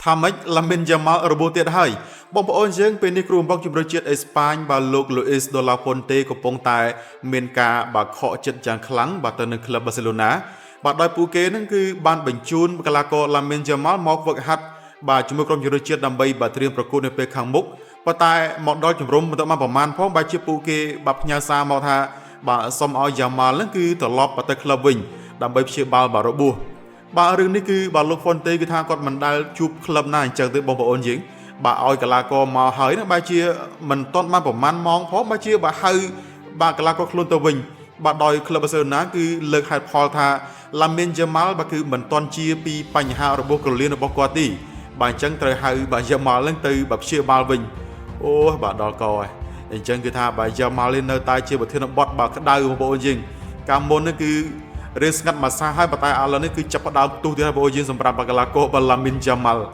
ថាម៉េចឡាមីនយ៉ាម៉ាល់របួសទៀតហើយបងប្អូនយើងពេលនេះគ្រូបង្វឹកជម្រើសជាតិអេស្ប៉ាញបាទលោកលូអ៊ីសដូឡាហ្វុនតេកំពុងតែមានការបាទខកចិត្តយ៉ាងខ្លាំងបាទទៅនឹងក្លឹបបាសេឡូណាបាទដោយពួកគេនឹងគឺបានបញ្ជូនកីឡាករឡាមីនយ៉ាម៉ាល់មកហ្វឹកហាត់បាទជាមួយក្រុមជម្រើសជាតិដើម្បីបាទត្រៀមប្រកួតនៅពេលខាងមុខប៉ុន្តែមកដល់ជំរុំមិនទៅបានប្រមាណផងបាទជាពួកគេបាទផ្ញើសារមកថាបាទសូមឲ្យយ៉ាម៉ាល់នឹងគឺត្រឡប់ទៅក្លឹបវិញដើម្បីព្យាបាលបាទរបួស បាទរឿងនេះគឺបាទលោកហ្វុនតេគឺថាគាត់មិនដែលជួបក្លឹបណាអញ្ចឹងទេបងប្អូនយើងបាទឲ្យកីឡាករមកហើយណាបាទជាមិនទាន់បានប្រមាណម៉ោងផងបាទជាបាទហៅបាទកីឡាករខ្លួនទៅវិញបាទដោយក្លឹបបាសេឡូណាគឺលើកហេតុផលថាឡាមីនយ៉ាម៉ាល់បាទគឺមិនទាន់ជាពីបញ្ហារបួសក្រលៀនរបស់គាត់ទេបាទអញ្ចឹងត្រូវហៅបាទយ៉ាម៉ាល់នឹងទៅបាទព្យាបាលវិញអូបាទដល់កហើយអញ្ចឹងគឺថាបាទយ៉ាម៉ាល់នេះនៅតែជាប្រធានបទបាទក្តៅបងប្អូនយើងកាលមុននេះគឺ រឿងស្ងាត់មួយសាហើយប៉ុន្តែឥឡូវនេះគឺចាប់ផ្ដើមផ្ទុះទៀតហើយបងប្អូនយើងសម្រាប់កីឡាករបឡាមីនយ៉ាម៉ាល់។